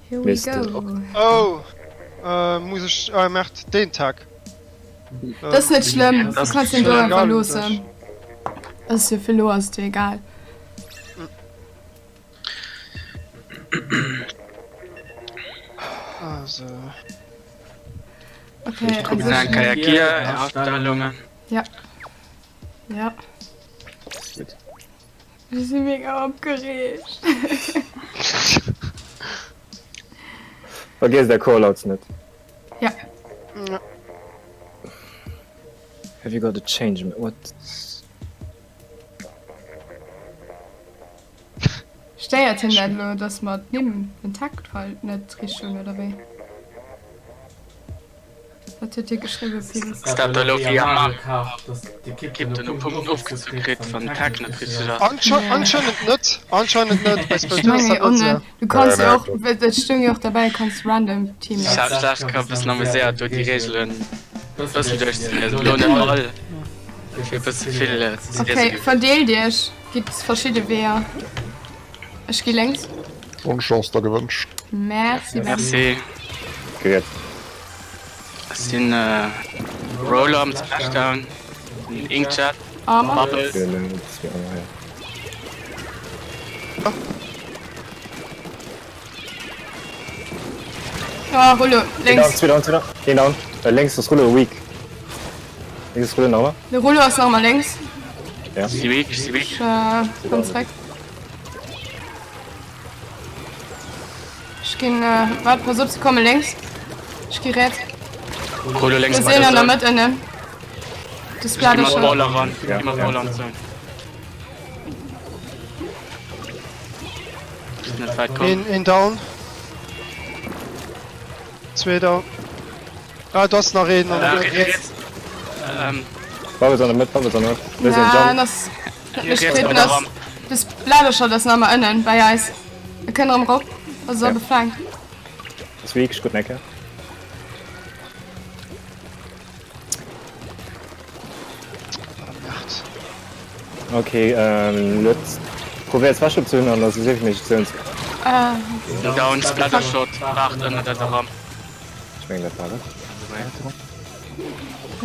Here we go. Oh, muss ech, ah merde, deen Tag. Dat ass net schlëmm, du kanns den do einfach loossen. Ass jo fir elo ass et jo egal. Also. Okay, Ich kucken also eng Kéier Gear Astellungen. Ja. Ja. Ech si mega opgereegt. Vergiesst är Callouts net. Ja. Have you got a change? What? Stéiert hien dat elo, dass mer d'Nimm, den Takt halt net richteg hunn, oder wéi? Wat huet hie geschriwwen, Pils? Ass dat elo wéi am Mario Kart, dass d'Ekipp den Punkt ofgezu kritt, wann den Takt net richteg ass? Anscheinend net, anscheinend net, bei Ech Splatoon ass menge dat jo net sou. net. Du kanns jo och, et stoung jo och derbäi, du kanns random Teammates. Ech hat mech e bëssen amuséiert do déi Reegelen e bëssen duerchzeliesen, elo net all, fir e bësse vill ze liese Okay, ginn. verdeelt iech, gitt verschidde Weeër. Ech gi lénks. Bonne Chance der gewënscht. Merci Ben. Merci. Geräert. Ech sinn Roller am Splashdown, den Inkjet, Armor. Bubbles. Ah, Rullo, Een down, lénks. zwee down, zwee down. Een down. Äh, lénks ass Rullo weak. Lénks ass Rullo nach ëmmer. De Rullo ass nach ëmmer lénks. Ja. Si weak, si weak. Ech äh, komm zréck. Ech ginn, äh, waart, pass op, se komme lénks. Ech gi riets. Rullo lénks Wir bei sinn der an der Zone. Mëtt ënnen. De Ech gi Splatter mat schon. Baller ran, Ja. gi mat Baller an d'Zone. Ist net weit komm. Een, een down. Zwee down. Ah, do ass nach een an der Riets. Ähm. Bubbles an der Mëtt, Bubbles an der Mëtt. Mir sinn Ja, Jump. das Hier riets bei der Ramp. De Splattershot ass nach ëmmer ënnen bei eis. E kënnt erëm rop. Also Ja. beflankt. Ass weak, ech gutt Ecke. Merde. Ok, ähm, Lutz. Probéiert Special ze hunn an da sief mech ze hunn. Ah. Down, Splattershot, waart ënner der Ramp. Ech mengen dat war et.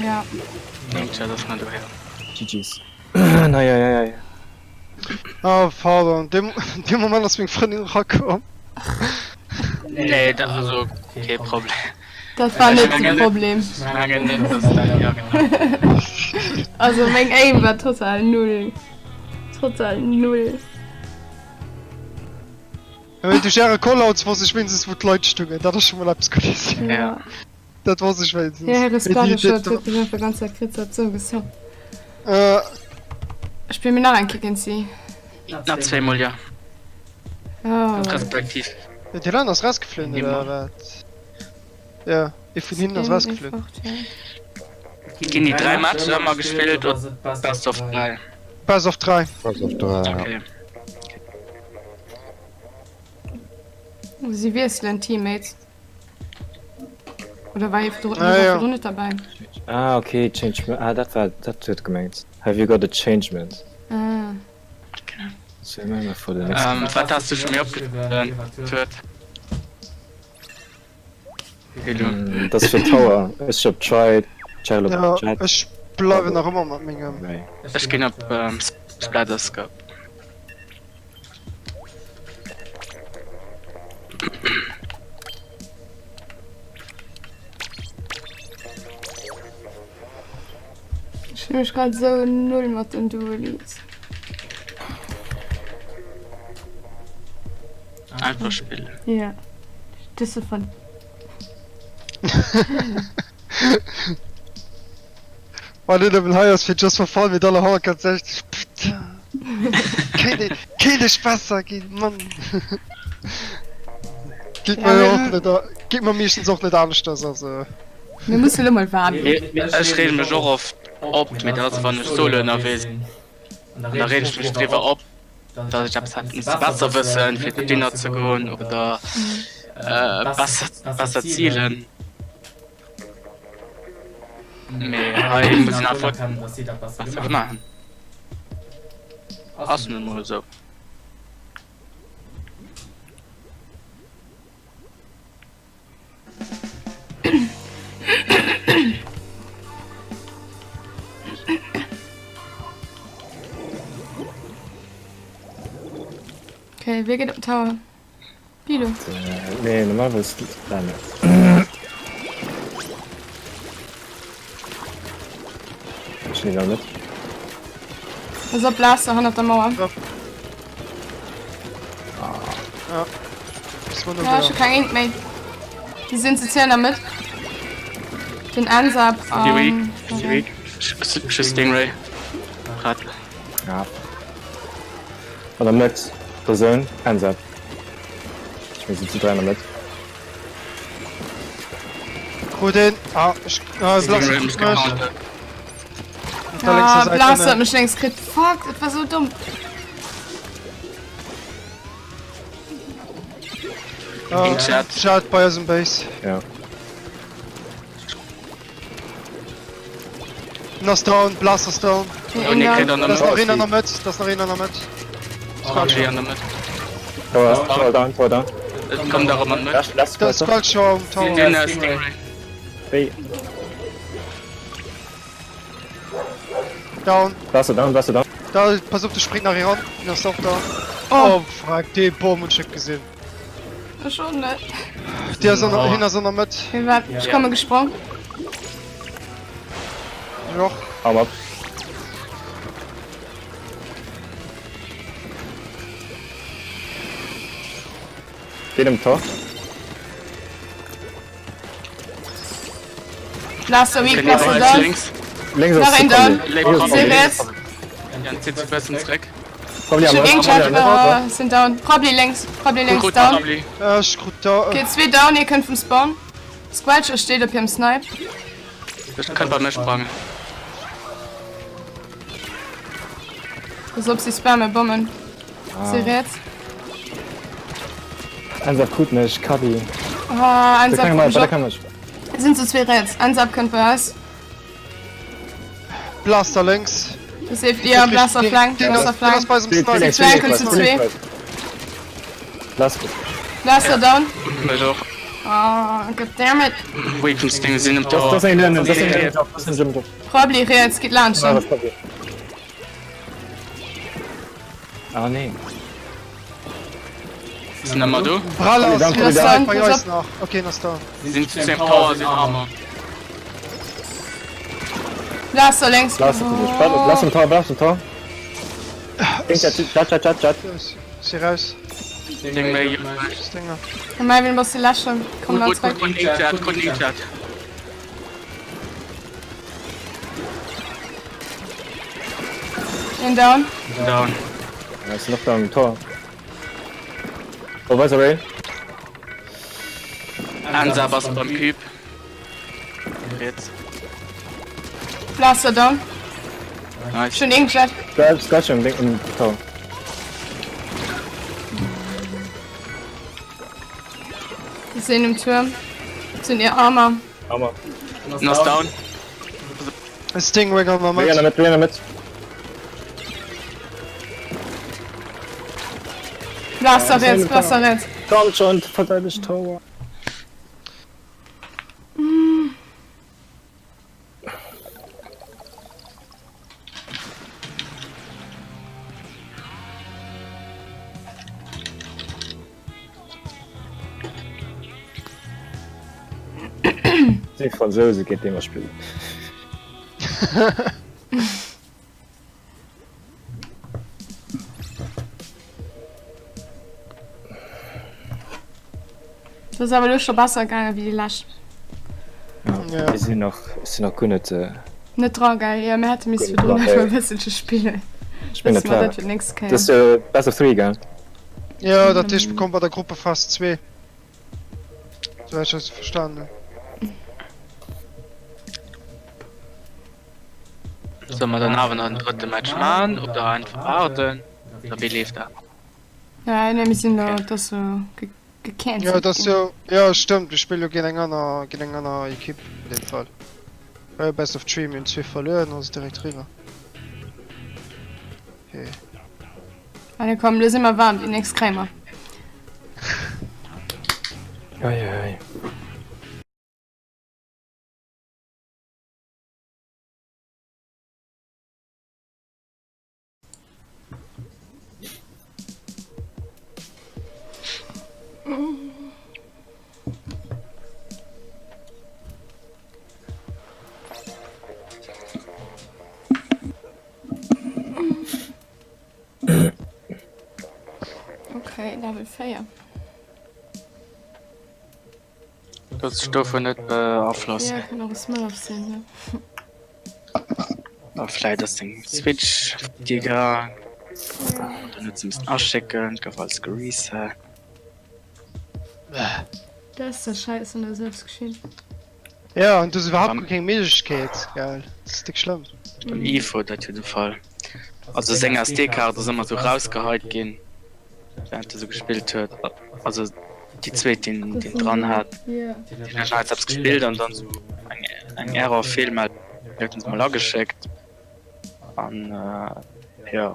Ja. Inkjet ass net doheem. GG's. Eieiei. Oh pardon, dee dee Moment ass meng Frëndin erakomm. Nee, dat also kee Problem. Dat war net de Problem. Ech mengen net, dass dat, ja genau. Also meng Aim war total null. Total null. Ja, mee duerch äre Callouts wosst ech wéinstens wou d'Leit stungen, dat ass scho mol eppes Guddes. Ja. Dat wosst ech wéinstens. Ja, hire Mee déi, Splattershot déi, huet mech einfach ganz Zäit kritzert sou gesot. äh, Spille mir nach eng Kéier géint si? Nach zweemol, ja. Oh. Respektiv. Den Dylan ass rausgeflunn, oder wat? Ja, ee vun hinnen ass rausgeflunn. Ginn déi 3 Matcher ëmmer gespillt oder Best of 3? Best of 3. Best of 3, ja. Okay. Si wiesselen Teammates. Oder war hie virdrun Ah, ja. virdrun net derbäi? Ah, okay, change. Ah, dat war, dat huet gemengt. Have you got a changement? Ah. So, remember for the next. Ähm, wat has du scho méi opgeschriwwen? Huet. Mm, das fir Tower. Ech op Try, Charlo Ja, Chat. ech bleiwen nach ëmmer mat mengem. Nee. Ech ginn op ähm, Splatterscope. Ech fill mech grad esou null mat den Dualies. Einfach spillen. Ja. Disse von. Wann net nëmmen hei ass fir just for fun, mee dann nach 160. Putain. Kéint kéint ech besser ginn, Mann. Geet Ja, mer jo mir- och net, geet mer meeschtens och net aneschters, also. Mir musse lo mol waarm ginn. Ech reege mech och oft op, mee dat ass wann ech solo ënnerwee sinn. An da reege ech mech driwwer op, datt ech eppes hätt misse besser wëssen, fir dohinner ze goen oder besser besser zilen. Mee hei muss een einfach besser gemaach hunn. Ass nun emol esou. Wie geet op den Tower? Bilo. Nee, normalerweis Lane. Ech nees net. Pass op, Blaster hannert der Mauer. Ja. Ja. Ja, ech hu keng Int méi. Déi sinn ze 10 a Mëtt. Den Ensab Déi weak, an. déi weak. Ech hu Stingray. Rad. Ja. An der Mëtt, Persoun, Ensab. Ech meng, si zu 3 an der Mëtt. Krut een. Ah, ech. Ah, Blaster Stingray huet mech kritt mech. gecountert. Op der lénkser Ah, Säit Blaster huet ënnen. mech lénks kritt. Fuck, dat war sou domm. Ah, Chat. Chat bei eisem Base. Ja. En ass down, Blaster ass down. Oh, nee, kritt an der Da ass nach Mëtt. een an der Mëtt, da ass nach een an der Mëtt. Squelch an der Mëtt. Tower, Tower down, Tower down. Et kommt erëm an d'Mëtt. Last, last, Da ass last. Squelch am Tower. Den äh, Stingray. Wéi? Down. Blaster down, Blaster down. Da, pass op, do springt nach ee ran. Den ass och down. Oh, Oh, fuck, dee Bom hunn ech net gesinn. ech och net. Dee ass an der, hien ass an der Mëtt. Wéi wat? Ech komme gesprong. Ech och. Arm up. Geht im Tor. Blaster weak, Blaster down. Links. Links Nach een down. Links. Seh Ja, zit e bëssen zréck. Äh, sinn down. Probably lénks, probably lénks down. Ech krut da. Okay, zwee down, ee kënnt vum Spawn. Squelcher steet op hirem Snipe. Ech kënnt bei mech sprangen. Pass op, si spamme Bommen. Si riets. Einsatz krut mech, Kabi. Ah, Da Einsatz kann krut ich mech mal, da och. kann ich. Et sinn zu zwee riets. Einsatz kënnt bei eis. Blaster lénks. Safe, ja, Blaster flank, Den Blaster ass, den ass flank. bei eisem Snipe. Zwei kënnt zu zwee. Lass. Blaster down. Mech och. Oh, goddammit. Weak vum Sting sinn um Das Tor. das ein das ein das ein Jump. Probably riets, geht laanscht. Ah, das probier. Ah nee. Sinn ëmmer do. Bralla ass Danke, riets danke. bei eis nach. Okay, en ass down. Sinn zu 10 Power, sinn Armor. Blaster lénks. Lass lass um Tor, lass um Tor. Chat, chat, chat, chat. Si raus. Stingray. Stinger. Marvin, bass de läschen. Komm Gut, da gut, zréck. gut, Inkjet, gut, Inkjet. Een down. Down. Ja, ist noch da am Tor. Oh, weißer Rail. Ansa ass beim Cube. Riets. Blaster down. Nice. Schon Inkjet. Squelch, Squelch im Ding im Tor. Sinn um Turm. Sinn ihr Armer. Armor. En ass down. Stingray an der Ray an der Mëtt. Mitte, Ray an der Mitte. Blaster riets, Blaster riets. Kommt schon, verteidigt Tower. Die Franzose geht immer spielen. Dat ass awer elo scho besser gaange wéi déi lescht. Ja. Wir sind noch, sind noch guer net. Äh, Net dra gell? Jo, mir hätte misse Guer net virdrun dran, einfach e ey. bësselche spillen. ich bin Wësse net mer klar. dat fir d'nächst Das ist Kéier. äh, Best of Three, gell? Ja, dat heescht, mir kommen bei der Gruppephase 2. Soweit ich das verstanden hunn. Solle mer dann awer nach en drëtte Match man oder einfach waarden? Oder wéi leeft dat? Ja, nee, mir sinn do, dat ass jo Ja, gecancelt dat ass ginn. jo, ja stëmmt, mir spille jo géint eng aner, géint eng aner Ekipp an deem Fall. War jo Best of Three, mir hunn zwee verluer, dann ass et direkt eriwwer. Okay. Allez komm, lo si mer waarm, déi nächst kréie mer. Oi, oi, oi. Okay, Level 4. Looss dech dovun net beaflossen. Ja, kann och e Smurf sinn, ne? A vläit ass deng Switch futti gaang. Oder huet se missen aschécken, gouf alles gereset. Dat ass der Schäiss an der Selbstgeschinn. Ja, an du hues iwwerhaapt guer keng Méiglechkeet, gell? Dat ass déck schlëmm. Beim Yves wor dat jo de Fall. Also seng SD-Kaart ass ëmmer sou rausgeheit ginn. Während e sou gespillt huet, also déi zweet déi en dran hat, déi huet nach eppes gespillt an dann sou eng eng Error Fehlmeldung huet en se mol ageschéckt an jo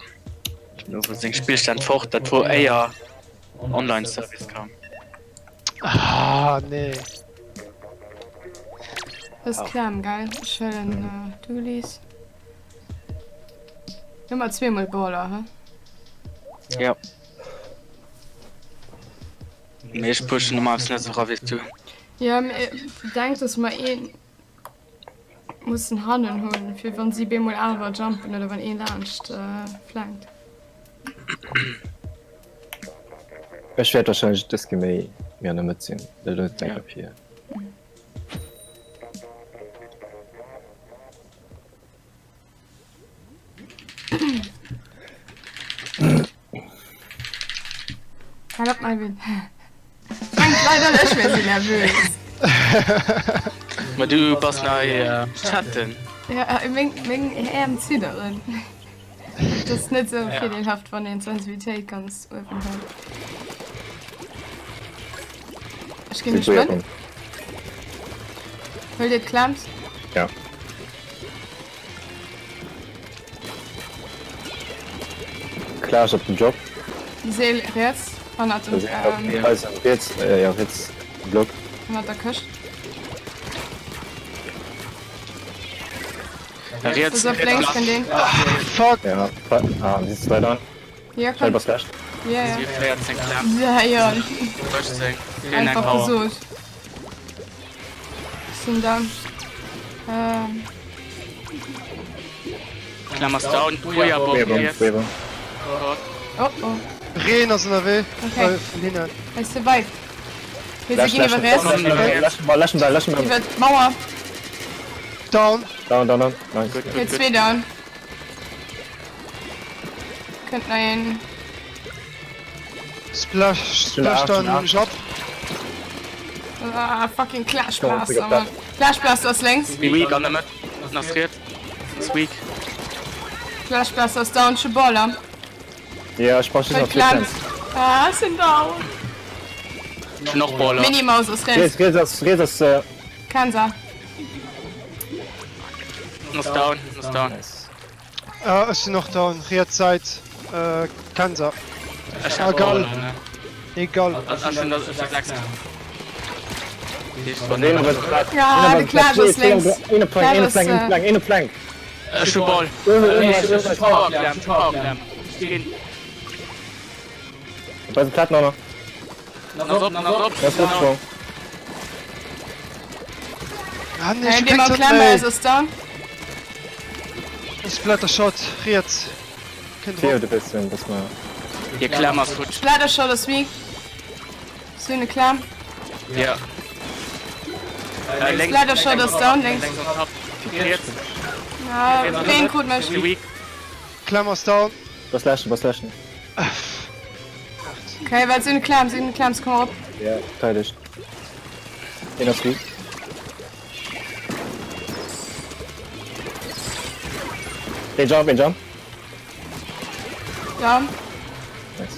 duerno wor seng Spillstänn fort, dat wor éier en Online Service koum. Ah nee. Dat ass Clam gell? Ech huelen Dualies. Ëmmer zweemol Baller he? Ja. Mee ech pushen normalerweis net esou ra wéi s du. Ja, mee denk dass mer een mussen hannen hunn, fir wann si bemol awer jumpen oder wann een laanscht flankt. Ech wäert wahrscheinlech dës Kéier méi méi an der Mëtt sinn, dat huet eng Kéier. Hal op, Melvin. Frank, leider ech mir sinn nervös. Ma du bass nei chatten. Ja, meng, meng Äerm zidderen. Dat ass net sou virdeelhaft, wann een d'Sensitivitéit ganz uewen huet. Ech ginn geschwënn. Huelt Dir d'Clamps? Ja. Clash op dem Job. Seel riets hannert dem ähm, riets, äh, ja, riets Block. Hannert der Këscht. Riets, Also op lénks vun deen. Fuck! Ja, ah, si zwei down. Ja, Schnell komm. bass recht. Ja, ja. 14 Clamps. Ja, ja. 18. Deen eng Einfach Power. gesot. Ech sinn down. Ähm. Clam ass down. Booyah-Bomb Booyah-Bomb, riets. Booyah-Bomb. Oh, oh. Reen ass ënnerwee. Okay. Äh, vun hinnen. I survived. Okay, se Läsch, ginn läsch, iwwer riets. läsch, läsch, läsch, läsch, läsch, läsch, Iwwer d'Mauer. Down. Down, down, down. Nice. Gut, Okay, gut, gut. zwee down. Kënnt nach een. Splash, Splash down Jab. Ah, fucking Clash Blaster, Mann. Clash Blaster ass lénks. Weak an der Mëtt. Ass riets. Ass weak. Clash Blaster ass down. Ech hu Baller. Ja, ech brauch just nach zwee Cents. Ah, ech sinn down. Ech hunn och Baller. Minimaus ass riets. Riets, riets ass, riets ass. Äh... Kenza. Ass down, ass down. Nice. Äh, ech sinn och down. Riets Säit. Äh, Kenza. Ech Ah, hat egal. Baller, ne? Egal. Ech hunn ech hu 6. Een op het plat. Ja, de Clash ass lénks. Een op flank, een op flank, een op flank, een op flank. Ech hu Ball. Power Clam, Power Clam. Ginn. Bei dem Plat noch. Ass op, ass op. Das ist schon. Ah, nee, Äh, ich dee mam krieg's Klemmer net ass méi. ass down. Splattershot, riets. Kënnt Theo, drop. du bist dass man. Hir Clam ass futsch. Splattershot ass weak. Si hunn e Clam. Ja. Äh, Splattershot ass down, lénks. Lénks on top. Riets. Ah, deen krut mech. Weak. Clam ass down. Was läschen, was läschen. Okay, wat sinn Clams, sinn Clams, komm op. Ja, teil dich. Een ass weak. Een jump, een jump. Ja. Nice.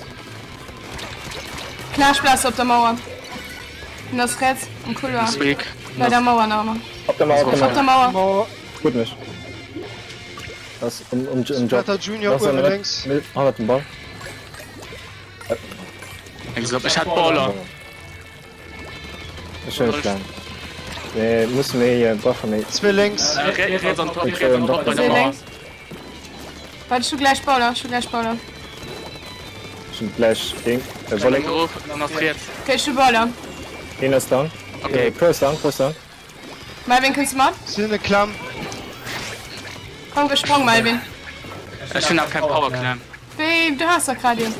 Clash Blast op der Mauer. En ass riets am Couloir. Ass weak. Bei der Mauer nach ëmmer. Op der Mauer, op der Op der Mauer. Mauer. Mauer. Gut mech. Das um, um, um Job. Splatter Junior Das uewe lénks. Hannert dem Ball. Lénks op. Ech hat Baller. Schön Plan. Nee, musse méi brauche méi. Zwee lénks. Riets an top, riets an top bei der Zwee Mauer. lénks. Warte, ech hu gläich Baller, ech hu gläich Baller. Ech hunn gläich Ding. Äh, Volley. Dann ass riets. Okay, ech hu Baller. Een ass down. Okay. Pro ass down, Pro ass down. Melvin, kënns du mat? Si hunn e Klemm. Komm, gesprong, Melvin. Ech hunn nach keng Power Clam. Wéi, du has dach grad een.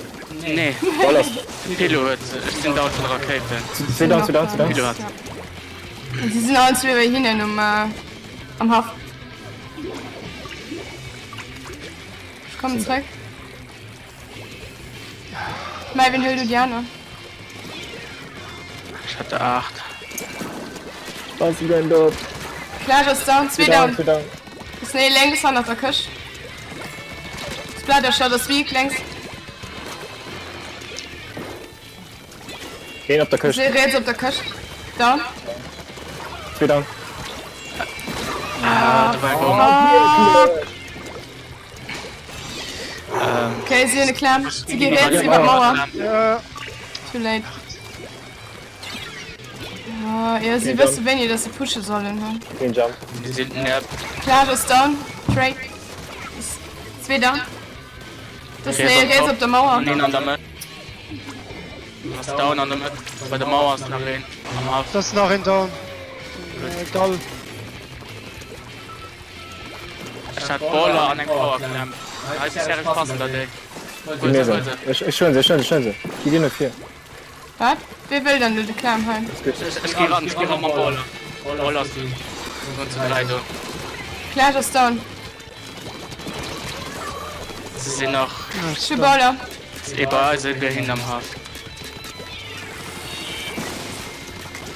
Nee. Ball ass. De Pilo huet se. Ech sinn down vun de Rakéiten. Zwee down, zwee down, zwee down. Pilo hat se. Si sinn allen zwee bei hinnen um, am Haff. Ech kommen zréck. Melvin, huel du déi aner. Ech hat der 8. Was denn do? Clash ass down, zwee down. Zwee down. Ass nee lénks hannert der Këscht. Splattershot ass weak lénks. Een op der Këscht. Si riets op der Këscht. Down. Zwee down. Ah, da war eng Bomb. Fuck. Okay, si hunn e Klemm. Si gi riets iwwer d'Mauer. Ja. Too late. Ah, ja, si wësse wéini, dass se pushe sollen. Hm. Een Jump. Si sinn nerv. Clash ass down. Trade. Zwee down. Das Riets nee, op riets top. op der Mauer. An een an der Mëtt. Ass down an der Mëtt. Bei der Mauer ass nach een am Haff. Das nach een down. Äh, Gall. Ech hat Baller an eng Power Clamp. Hei Serge passen der déi. Gib mir se. Ech ech huelen se, ech huelen se, ech huelen se. Gi dir no vir. Wat? Wee wëll dann do de Clam hei? Ech gi ran, ech gi ran mam Baller. Baller ass sinn zu 3 do. Clash ass down. Se sinn nach. Ech hu Baller. Ee bei eis, ee bei hinnen am Haff.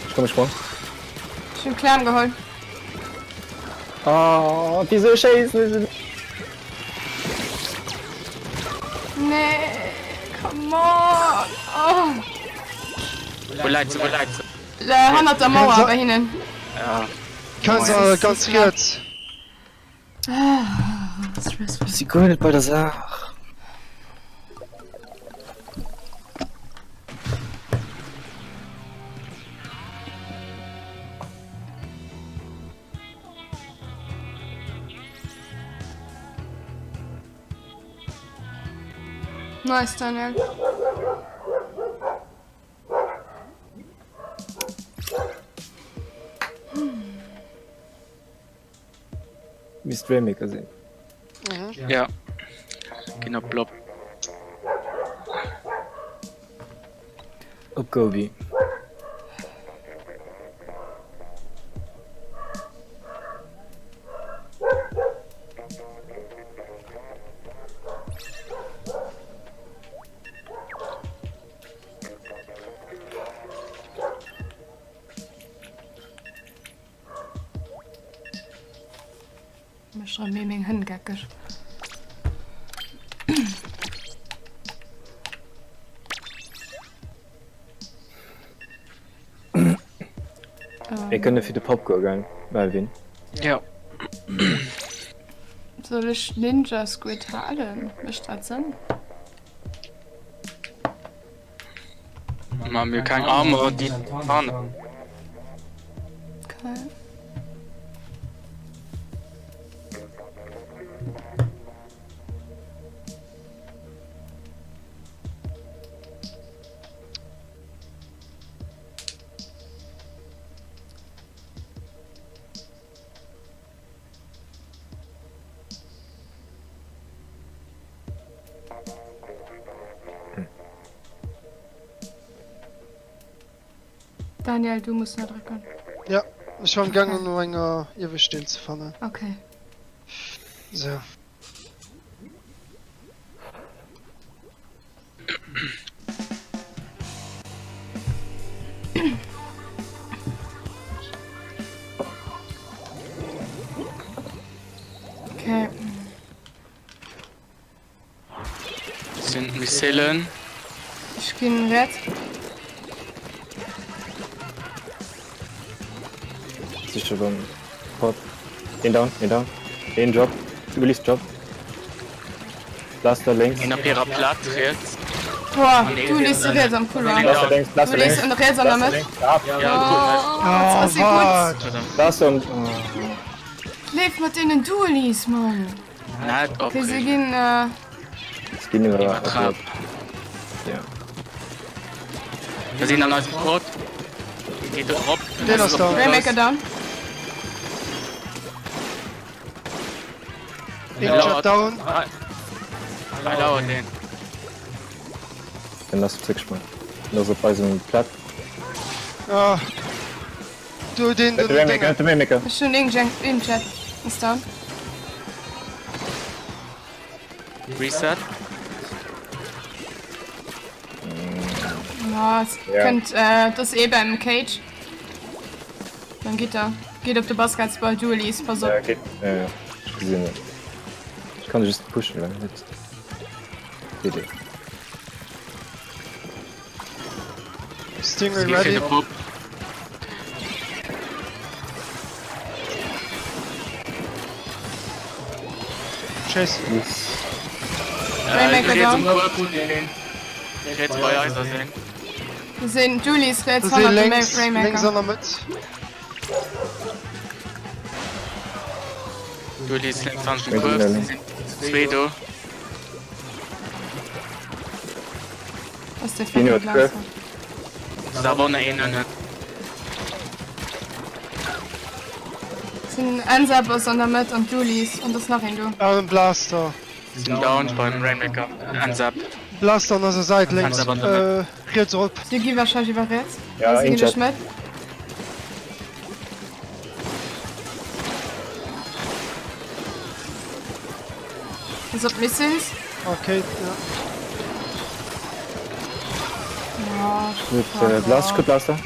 Ech komm, ech sprong. Ech hunn Clam geholl. Oh, wieso schéissen ech net? Nee, come on. Oh. Wou läit se, wou läit se? Hannert der Mauer bei hinnen. Ja. Ganz, äh, ganz riets. Ah, Si guer net bei der Saach. Nice, Daniel. Misst Rainmaker sinn. Ja. Ginn op Blob. Op Gobi. Mech rëm méi meng Hënn geckeg. Mir kënne fir de Pub goe gell Melvin? Jo. Soll ech Ninja Squid halen? Mécht dat Sënn? Ma mir hu keng Armor déi kann. Okay. Daniel, du muss na drécken. Ja, ech war am gaangen no enger Iewescht Deel ze fannen. Okay. So. Okay. Sind Missilen. Ech ginn red. Sicher beim Pop. Een down, een down. Een drop. Release drop. Blaster links. Een op hirer Platt riets. Boah, du lies du riets am Couloir. Blaster links, Du Blaster lies links. riets an der Blaster Mëtt. links. Ah, Ja, Oh, jetzt ass sie gutt. gut. Blaster und. Oh. Leef mat deenen Dualies, Mann. Net Okay, si opreegen. ginn. Äh, Es ginn iwwer Iwwer Trap. Ja. Wir sinn an eisem Pod. Geet erop. Deen ass down. Rainmaker down. Inkjet down. Hei lauert een. Den ass zréckgesprongen. Den ass op eisem Plat. Ah. Du, den, den, De Rainmaker, de Rainmaker. Ech hunn Inkjet, Inkjet ass down. Reset. Ja, es Ja. kënnt, äh, das eh beim Cage. Dann geht er. Geht op de Basketball, Dualies, pass op. Ja, geht. Ja, ja. Ech gesinn et. Ech kann just pushen, well net. DD. Stingray Geht fir ready. de Pop. Chase. Rainmaker Riets um down. Kuerf. Riets bei eis ass een. Wir sinn Dualies riets Da sinn hannert dem lénks, lénks Rainmaker. an der Mëtt. Dualies lénks an dem Wéi Kuerf. sinn Si sinn zwee do. Ass der Ginn iwwer fucking d'Kuerf. Blaster. Ass awer och nach een ënnen. Sinn Ensap ass an der Mëtt an d'Dualies an dass nach een do. Ah, en Blaster. Sinn down beim Rainmaker. Ensap. Blaster an eiser Säit lénks, Ensap an der Mëtt. äh, riets erop. Si gi wahrscheinlech iwwer riets. Ja, Si ginn duerch Inkjet. d'Mëtt. Pass op d'Missiles. Okay, ja. Oh, Gut, fuck äh, Blast, off. gut Blaster.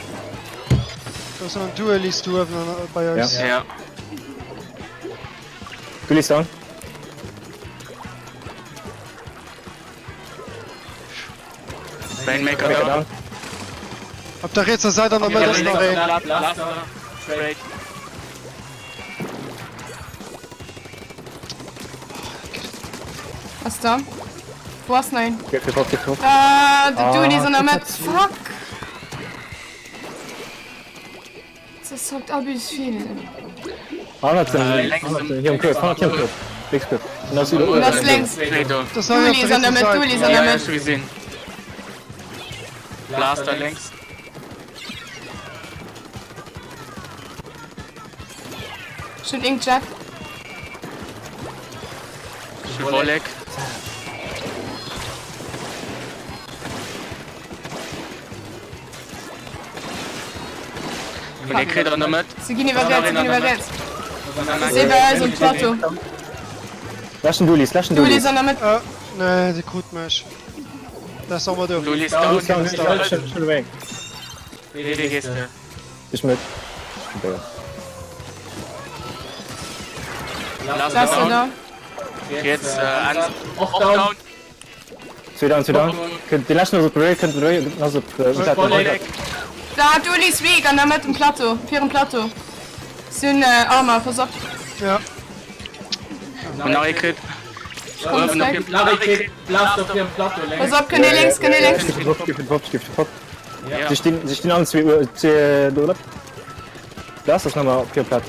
Do ass nach en Duelist do uewen an, bei eis. Ja. Ja. Duelist down. Rainmaker Rainmaker down. down. Op der rietser Säit an der Mëtt ass nach een. Blaster. Trade. Ass da. Wo ass nach een? Geh fir Pop, geh fir Pop. Ah, de Ah, Dualies an der guck Mëtt. Fuck! Das sagt abus vill. Hannert dem, Äh, lenks hannert um- dem, hier um Kuerf, hannert hier um Kuerf. Lénks Kuerf. Und ass iwwer Und ass uewen. lénks. Zwee do. Das nach een op Dualies der an der rietser Mëtt, Säit. Dualies an Ja, der ja, Mëtt. ech hu gesinn. Blaster lénks. Ech hunn Inkjet. Ech hu Wollek. Hun ee kritt an der Mëtt. Se ginn iwwer riets, se ginn iwwer riets. Si bei eis um Plateau. Leschten Dualies, leschten Dualies Dualies. an der Mëtt. Ah, nee, dee krut mech. Dat ass och mol do. Dualies down. Dualies down, down, down, down, down. Wéi wéi gees de? Ich mit. Ich bin Blaster Blaster down. down. Riets, äh, Enz. Och down. Zwee down, zwee down. Kënnt dee leschten ass op Rail, kënnt Rail, ass op Volley. Da, Dualies weak an der Mëtt um Plateau, virum Plateau. Si hunn Armor, pass op. Ja. Hun nach ee kritt. Komm zréck. Pass Pass op, kënnt ee lénks, kënnt ee lénks. Gif den Pop, gif den Pop, gif den Pop. Ja. Si stinn, si stinn allen zwee, zwee do, oder? Blast ass nach op hir Platt.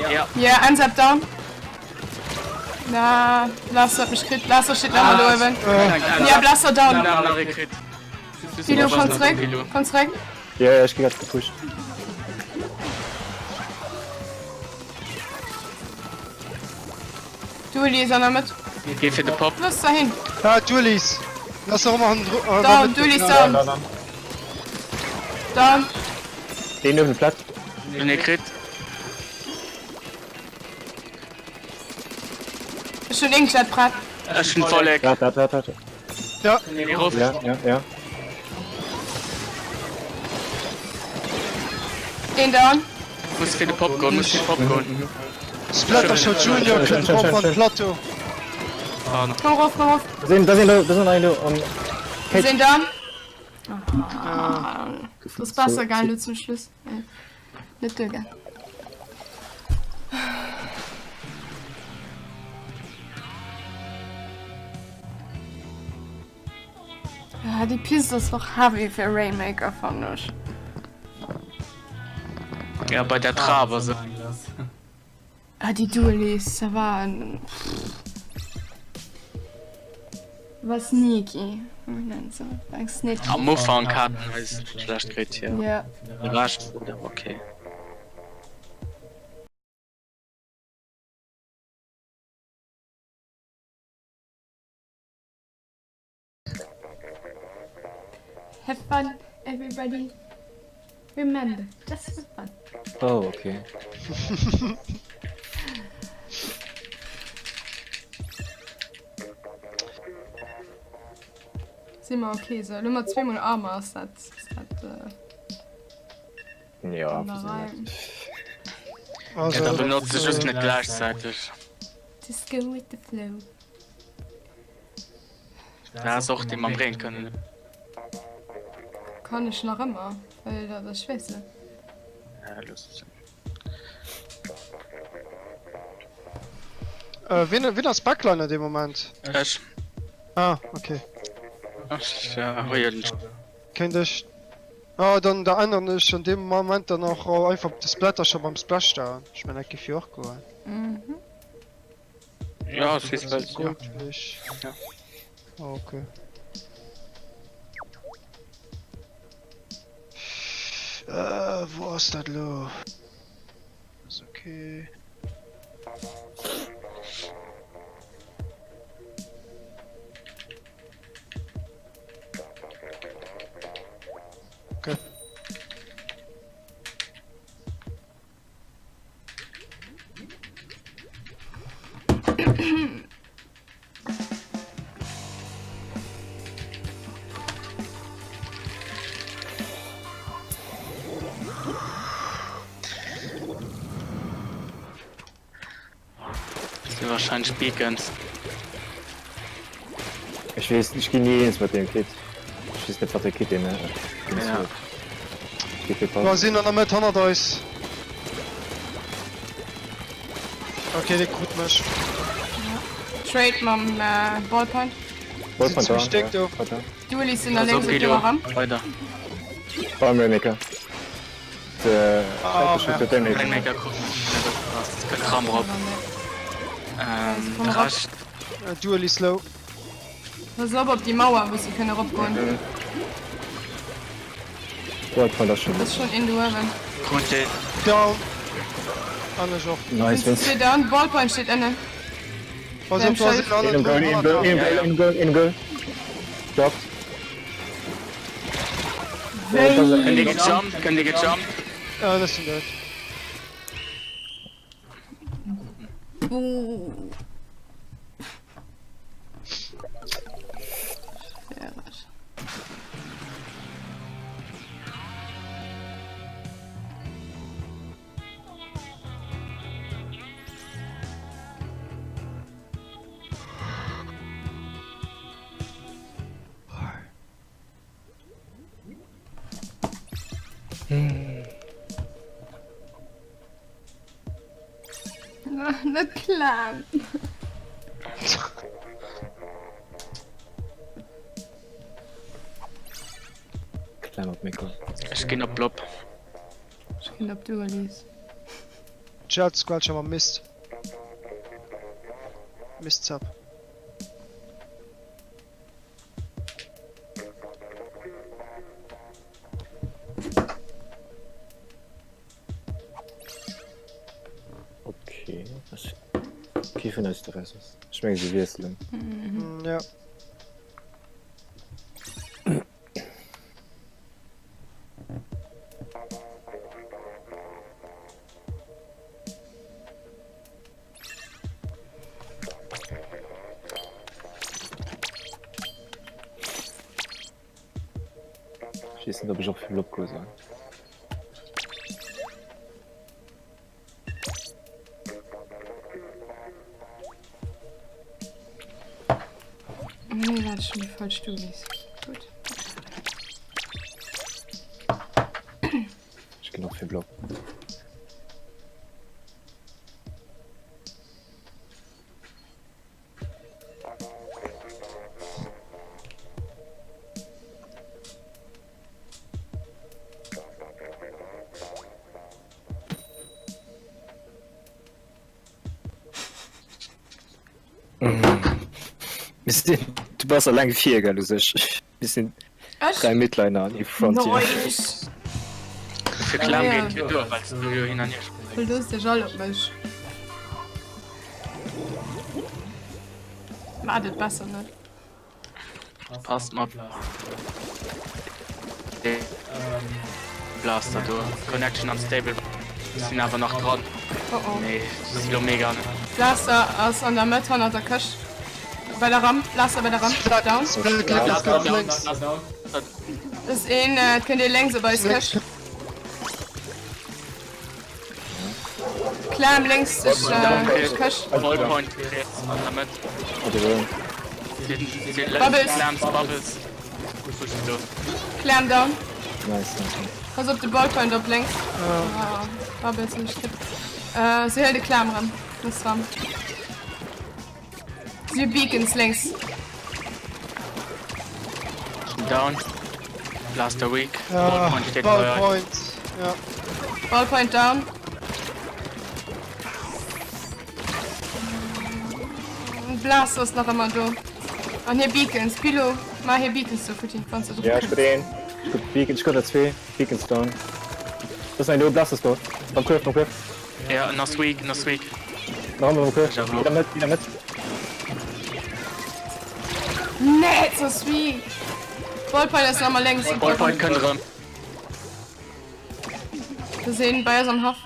Ja. Ja, Ensap down. Na, Blaster hat mech kritt. Blaster steet nach ëmmer do uewen. Ja, Blaster down. Nach ee kritt. Pilo, komm zréck, komm zréck. Ja, ja, ech gi grad gepusht. Dualies an der Mëtt. Geh fir de Pop. Los dahin. Ah, Dualies. Lass doch ëmmer hannendru. an der Down, Mëtt. Dualies down. Down, down. Down. Deen uewen Platt. Hun ee kritt. Ech hunn Inkjet prett. Ech hunn Vollek. Wart, wart, wart, wart. Ja. Geh rof. Ja, ja, ja. Een down. Muss fir de Pop goen, muss fir de Pop goen. Splattershot Junior kënnt rop an Plateau. Komm rof, komm rof. Da sinn, da sinn, da sinn een do um Cage. Sinn down. Ah, das ass besser gaang lo zum Schluss. Net duergaang. Ah, déi Pist ass och heavy fir Rainmaker, fannen ech. Ja, bei der Trab ass et. Ah, déi Dualies, ça va. War sneaky, wéi man nennt se. War eng Snitch. Am Ufank haten eis schlecht kritt, jo. Ja. De Rescht wor da ok. Have fun everybody. Remember, just for fun. Oh, okay. Si mer okay sou? Elo mat zweemol Armor ass dat, ass dat Ja, an der Rei. Ja, da benotze just net gläichzäiteg. Just go with the flow. Dat ass och dee mam Reen kënnen. Kann ech nach ëmmer, well dat ass ech weess net. Ja, looss et sinn. Äh, wien, wien ass Backliner dee Moment? Ech. Ah, okay. Ech huelen. Kéint ech. Ah, dann da änneren ech an deem Moment dann och einfach de Splatter scho beim Splashdown. Ech mengen dat géif jo och goen. Mhm. Ja, es ist halt, ja. Ja. Okay. Äh, wo ass dat lo? Ass okay. Okay. Si wahrscheinlech Beacons. Ech weess, ech ginn ni eens mat deem Kit. Ech weess net wat de Kit deen Ja. huet. Da sinn an der Mëtt hannert eis. Okay, dee krut mech. Trade mam Ballpoint. Ballpoint Sinn zimmlech déck do. Dualies sinn da lénks op do eran. Weider. Bam Rainmaker. Ah, merde. Rainmaker krut mech net opgepasst. Kënnt Ram rop. De Rescht. Dualies low. Pass op op déi Mauer wou se kënne rop goen. Ballpoint ass schon. Ass schon een do uewen. Krut deen. Down. An ech och. Nice Sinn ze down. Ballpoint steet ënnen. Pass op, do ass een Een um Goal, een Goal, een Goal, een Goal, een Goal. Dropped. Kënnt dir gejumpt? Kënnt dir gejumpt? Ja, ech sinn dead. Buh. Net klar. Klemm op Mikro. Ech ginn op Blob. Ech ginn op Dualies. Gel Squelcher mam Mist. Mistzap. Okay, ech kee vun eis de Rest ass. Ech menge se wiesselen. Mm, ja. Ech weess net ob ech och fir Blob goe soll. Nee, dat schon die falsch Dulis. Gut. Ech ginn och fir Blob. Mir sinn. Du bass alleng vir, gell, u sech. Mir sinn Ech? 3 Midliner an ee Frontier. Nice! Fir Clam geet jo duer, well s du jo hin an hier spréngs. Verloosst iech all op mech. Maacht et besser net. Passt mat Blaster do. Connection unstable. Sinn awer nach dran. Oh oh. Nee, si lo mega net. Blaster ass an der Mëtt hannert der Këscht. Bei der Ramp. Blaster bei der Ramp. Down. Blaster down, lénks. Ass een, et kënnt ee lénks op eis Këscht. Clam lénks duerch d'Këscht. Ballpoint riets an der Mëtt. Bubbles. Clams Bubbles. Clam down. Nice, nice, nice. Pass op de Ballpoint op lénks. Ah, Bubbles hunn ech kritt. Si hëlt de Clam erëm. Ass dran. Si hu Beacons lénks. Down. Blaster weak. Ballpoint steet bei euch. Ballpoint, ja. Ballpoint down. Blaster ass nach ëmmer do. An hir Beacons. Pilo, maach hir Beacons do futti, wann s de drop Ja, ech kënns. krut een. Ech krut Beacons, ech krut der zwee Beacons down. Das ist ein Low Blaster ist tot. Beim Curve, beim Curve. Ja, en ass weak, en ass weak. Nach einmal beim Curve. Wieder mit, wieder mit. Nee, so sweet. Ballpoint ass nach mal lénks. Ballpoint kënnt erëm. Do sinn bei eis am Haff.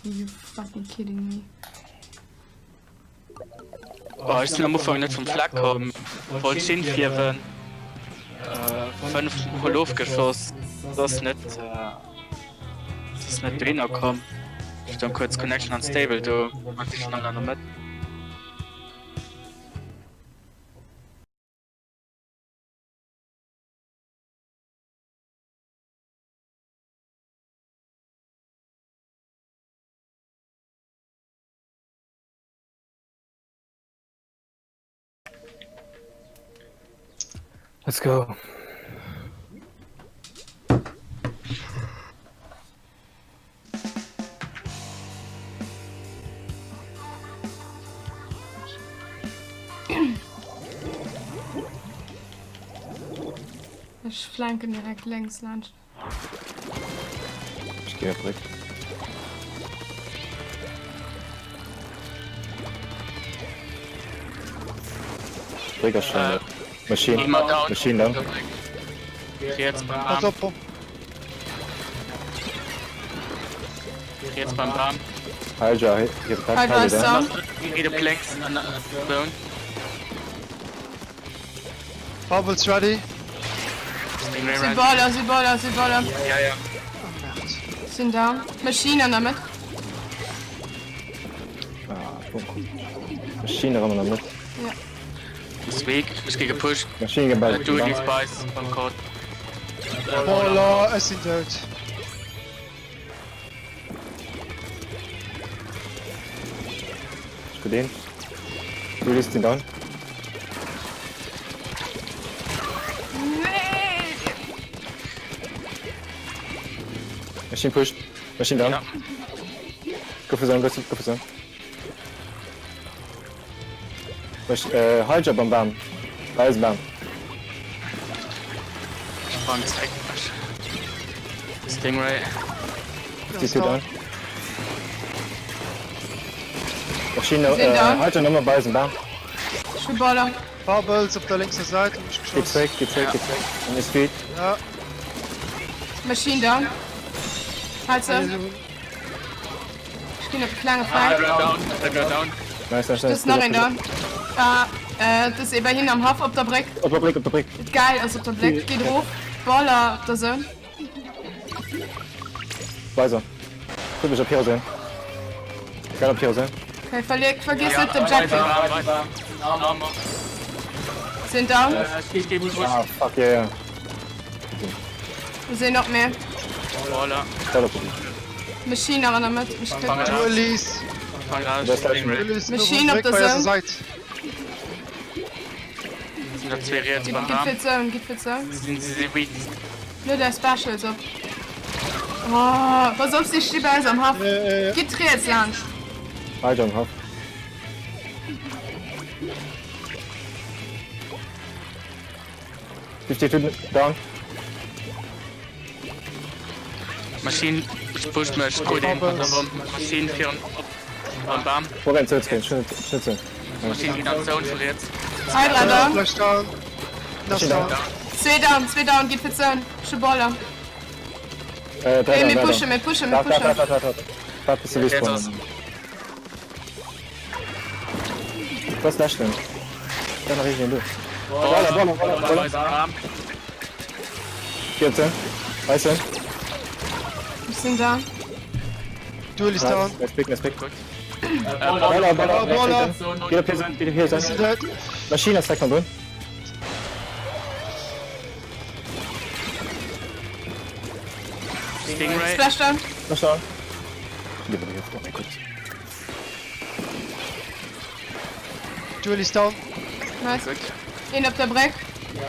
Are you fucking kidding me? Oh, ech sinn am Ufank net vum Fleck komm, wollt Schinn fierwen, 5 mol ofgeschoss, ass net ass net dohinner komm. Ech dann kuerz Connection unstable do, schnell an der Mëtt. Let's go. Ech flanken direkt lénks laanscht. Ech ginn op Bréck. Bréck ass schon äh, Maschine. Maschine down. Riets beim Pass Bam. op, Bom. Riets beim Bam. Hydra, hier Hydra ist down. Geht op lénks an der Zone. Bubbles ready. Si Baller, si Baller, si Baller. Ja, ja. Sinn down. Machine an der Mëtt. Ah, boom. Maschine ran an der Mëtt. Ja. Ist weak, ech gi gepusht. Maschine geballt. Du, die Spice beim Code. Baller, ech sinn dout. Ech krut een. Du liest den down. Nee! Machine pusht. Machine down. Ja. Go for zone, go, go for zone. Mach, äh, Hydra beim Bam. Bei eisem Bam. Fang zeréck. Stingray. 52 down. Maschine, Sinn äh, down. Hydra nochmal bei eisem Bam. Ech hu Baller. Bubbles op der lénkser Säit hunn ech Geht geschoss. zréck, geht zréck, geht zréck. An ist feed. Ja. Machine down. Halt se. Ech ginn op de klenge Flank. Hydra down, Hydra down. Nice, nice, Do nice. ass nach een down. Ah, äh, dat ass ee bei hinnen am Haff op der Bréck. Op der Bréck, op der Bréck. Geil ass op der Bléck. Geet erof. Baller op der Zone. Weiser. Guck mech op Hero sinn. Geil op Hero sinn. Okay, verlier, vergiss net d'Objective. Sinn down. Ah, fuck, yeah, yeah. Do sinn nach méi. Voilà. Geil op. Machine nach an der Mëtt. Mech killt. Dualies. Machine op der Zone. Säit. Sind da zwee riets beim Gitt Bam. fir d'Zone, gitt fir d'Zone. Sinn si weak. Lued är Specials op. Oh, pass op, si sti bei eis am Haff. Gitt riets laanscht. Hydra am Haff. 52 down. Maschine pusht mech, krut een Maschine virun op am Bam. Probieren zou ze gehen, schon schon zu. Maschine geet an d'Zone vu riets. Hydra down. Flash down. Nas down. Zwee down, zwee down, gitt fir d'Zone. Ech hu Baller. Äh, drei Hey, down, mir drei pushen, down. mir pushen, mir Wart, wart, pushen. wart, wart, wart. Wart, bis du Jetzt respawnen. ass. Was lässt denn? Dann reg ich den du. Baller, Baller, Baller, Baller Baller. eis am Bam. Geh op d'Zone. Weiss en. Ech sinn down. Duel is down. Nice pick, nice pick. Gutt. Baller, Baller, Baller. Geh op hir Zone, geh op hir Ech sinn Zone. dead. Maschine ass direkt am Boden. Stingray. Splash down. Splash down. Oh mein Gott. Duel is down. Nice. Gutt. Een op der Bréck.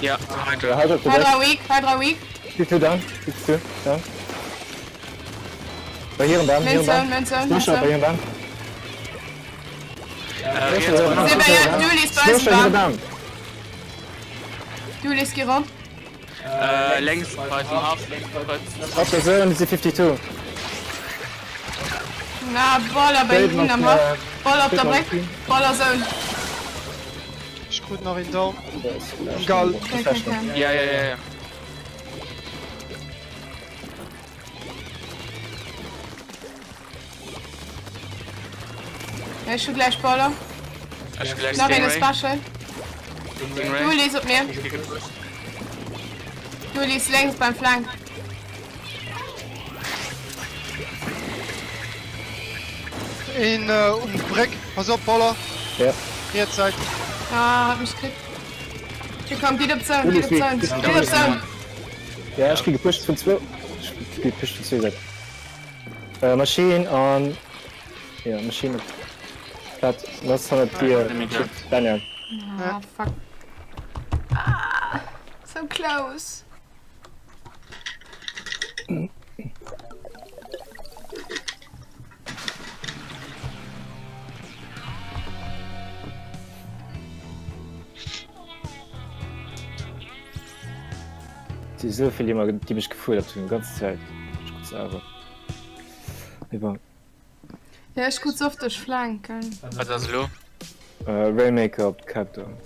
Ja, Hydra. Ja, Hydra op der Bréck. Hydra weak, Hydra weak. 52 down, 52 down. Bei hirem Bam, hirem Main Bam. Zone, Main Zone, Main Slusher bei Zone. hirem Bam. Äh, Slusher, Si bei Slusher, Duelis bei Slusher, eisem hirem Bam. Bam. Duelis gi rop. Äh, lénks bei eisem Haff. Op der Zone si 52. Na, Baller bei hinnen am Haff. Baller op der Bréck. Baller Zone. Ech krut nach een down. Egal. Okay, okay. Ja, ja, ja, ja. Ja, ech hu gläich Baller. Ech hu gläich Nach een Stingray. Special. Stingray. Du lies op mir. Du lies lénks beim Flank. Een um Bréck. Pass op, Baller. Ja. Riets Säit. Ah, hat mech kritt. Okay, komm, gitt op d'Zone, gitt op d'Zone, gitt op d'Zone. Ja, ech gi gepusht vun zwou. Ech gi gepusht vun zwou Säiten. Äh, Maschine an. Ja, Maschine op. Platt. Lass hannert dir. Daniel. Ah, fuck. Ah, so close. Et si esou vill déi déi mech gefuerdert hunn ganz Zäit. Ech krut se awer. Mee bon. Ja, ech krut se oft duerch Flanken. Wat ass elo? Rainmaker op d'Capdown.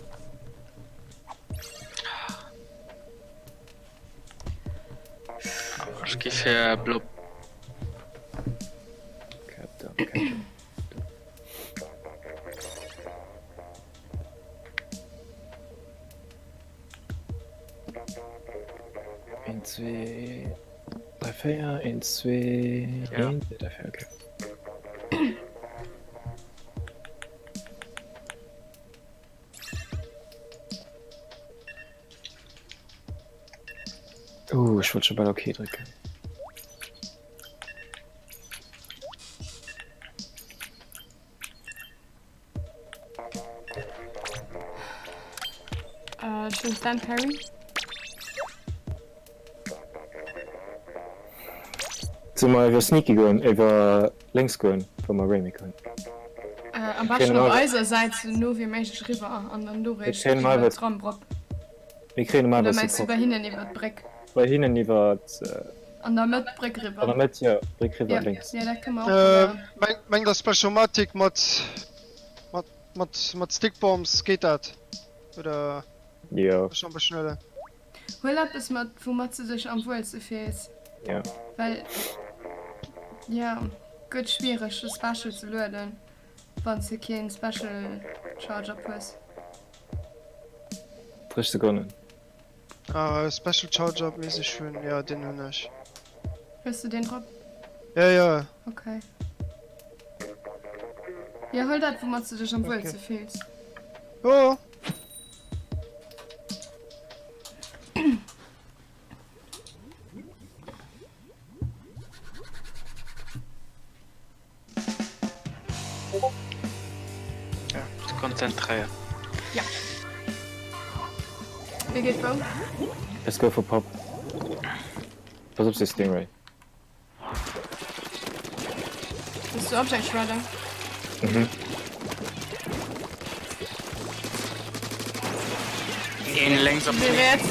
Ech gi fir Blob. Capdown, Capdown. Een, zwee, dräi, véier, een, zwee, Ja. een, zwee, dräi, véier, okay. Uh, ech wollt scho bal ok drécken. Äh, ech hunn Stan Perry. Solle mer iwwer Sneaky goen, iwwer lénks goen, wa mer Rainmaker hunn? Äh, am beschten op eiser Säit sou no wéi méiglech eriwwer an dann do réischt iwwer d'Ramp rop. Mir kréien normal Oder mengs du bei hinnen iwwer d'Bréck? Bei hinnen iwwer. An der Mëtt d'Bréck eriwwer. An der Mëtt, jo, d'Bréck eriwwer lénks. Jo, dat kënne mer och probéieren. Mengt der Speciomatic mat mat mat Stickbombs geet dat? Oder? Jo. Ech am beschten huelen. Huel eppes mat woumat s de dech am wuelste fills. Jo. Well jo gëtt schwiereg de Special ze lueden wann s de keen Special Charge up hues. 30 Sekonnen. Ah, Special Charge up misst ech hunn, jo deen hunn ech. Hues de deen drop? Jo jo. Ok. Jo huel dat woumat s de dech am wuelste fills. Jo. Konzentréieren. Ja. Wie geet wou? Let's go for pop. Pass op, se Stingray. Bist du Object Shredder? Mhm. Een lénks op Wie riets?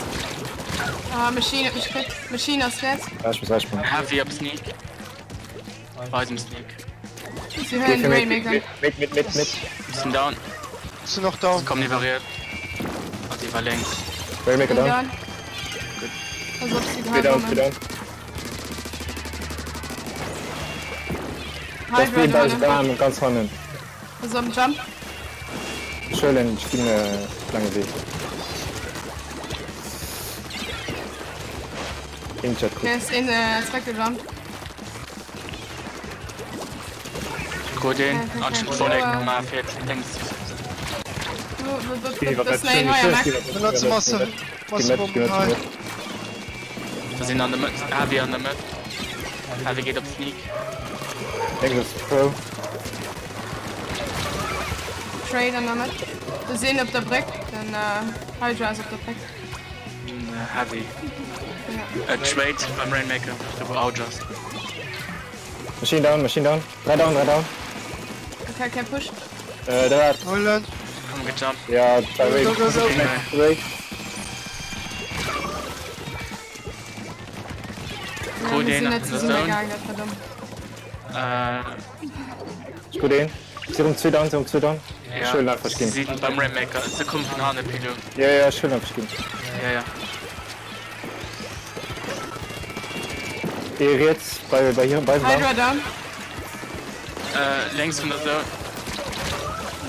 Ah, Machine huet mech kritt. Machine ass riets. Ja, ech muss reinspringen. Heavy op Sneak. Bei dem Sneak. Si huelen den Rainmaker. Mit, mit, mit, mit. Sinn down. Sinn och down. Komm iwwer riets. Also iwwer lénks. Rainmaker down. Down. Pass op, si Zwei down, zwei down. Das Hydra bin bei down. Bam, ganz hannen. Pass op, Jump. Ech huelen, ech ginn laange Wee. Inkjet Okay, kritt. ass een zeréckgejumpt. Krut een an ech hunn d'Vollek gemaach fir d'Déngs. Das ass een hei am Eck. Benotze Masse, Massebomben hei. Da sinn an der Mëtt, Heavy an der Mëtt. Heavy geet op Sneak. Deng ass Pro. Trade an der Mëtt. Do sinn op der Bréck, den Hydra ass op der Bréck. Heavy. Trade beim Rainmaker, do wou Audge ass. Machine down, Machine down. 3 down, 3 down. Okay, okay, push. Äh, da war. Huelen. Komm gejumpt. Ja, bei Ray. Go, go, go. Ray. Krut Ja, een mir sinn an net der zesumme Zone. gaangen, dat war domm. Äh, Ich krut een. Si rum 2 down, si rum 2 down. ja. Ech huelen einfach Sie ginn. sinn beim Rainmaker. Se kommen vun hanne, Pilou. Ja, ja, ech huelen einfach ginn. Ja, ja. Ee riets bei, bei hier, bei Hydra down. Äh, lénks vun der Zone.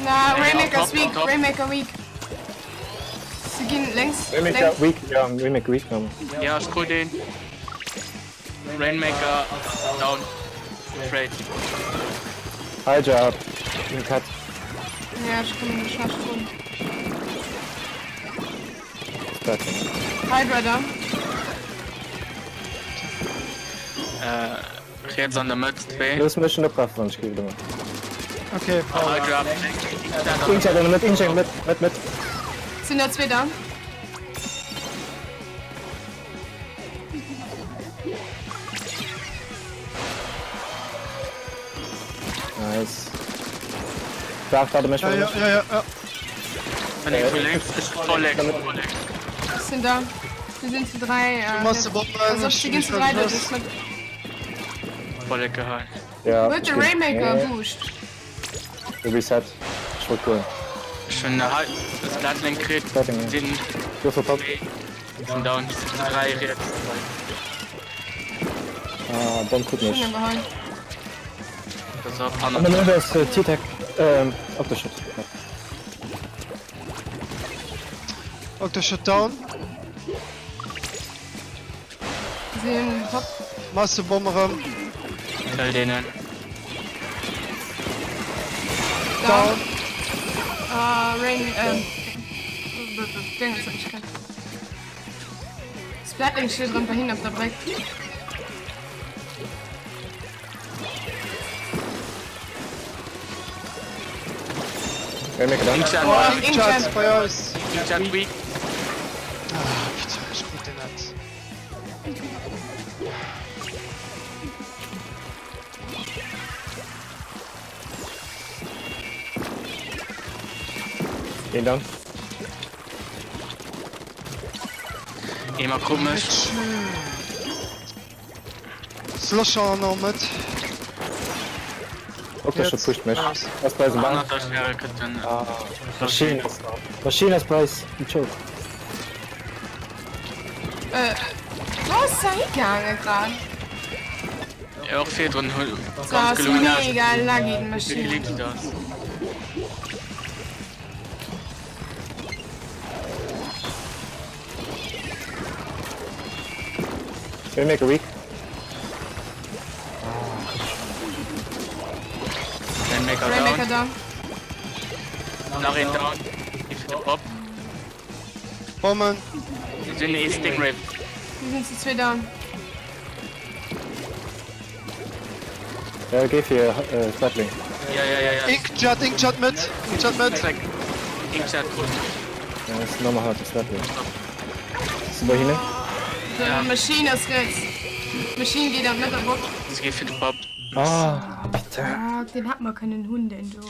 Na, Nee, Rainmaker on ass top, on weak, top. Rainmaker weak. Se ginn lénks, Rainmaker lénks. weak, ja, Rainmaker weak. Ja, ech krut een. Rainmaker down. Trade. Hydra, in cut. Ja, ech kommen schlecht drun. Fertig. Hydra down. Äh, riets an der Mëtt, zwee. Looss mech en opraffen, wann ech géif elo. Okay, Power. Hydra. Inkjet an der Mëtt, Inkjet Mëtt, Mëtt, Mëtt. Sinn der zwee down. Nice. Waart, warte mech, Ja, warte ja, mech. ja, ja, ja. Vollek, Vollek. Sinn down. Sie sinn zu 3. Äh, Massebomben, also, sie ginn zu 3 dat ass mat. Vollek gehauen. Ja, Huet de Rainmaker Boost. Reset. Ech wollt goen. Ech hunn e Splatling kritt. Sinn. Go for pop. Sinn down. Sinn zu 3 riets. Ah, Bomb kritt mech. Schön gehauen. Pass op, An hannert. der Mëtt ass T-Tech. Ähm, Octoshot. Ja. Octoshot down. Sinn pop. Massebomb erëm. Kill deenen. Down. Ah, Rain, ähm. Dingens huet mech kritt. Splatling steet erëm bei hinnen op der Bréck. Rainmaker down. Inkjet, Oh, Inkjet Inkjet. bei eis. Inkjet weak. Ah, putain, ech krut den net. Een down. Eemer krut mech. Slosher an der Mëtt. Octoshot pusht mech. Ass bei eisem Bam. Hannert der Sperre kënnt den. Maschine ass Maschine ass bei eis. Ein Choke. Äh, wou ass se higaange grad? Ja, och virdrun hu Dat ganz ass gelungen ass. mega laggy, d'Maschine. Geglitcht ass. Rainmaker weak. Rainmaker Rainmaker down. down. Nach een down. Gi fir de Pop. Bommen. Sinn ee Stingray. Mir sinn zu zwee down. Ja, geh fir Splatling. Ja, ja, ja, ja. Inkjet, Inkjet mit. Inkjet mit. Zweck. Inkjet krut. Ja, das ist nochmal hart, Splatling. Bist du bei hinne? De Machine ass riets. D'Machine geet an d'Mëtt erop. Se gi fir de Pop. Ah, bitte. Ah, den hätt mer kënnen hunn, den do.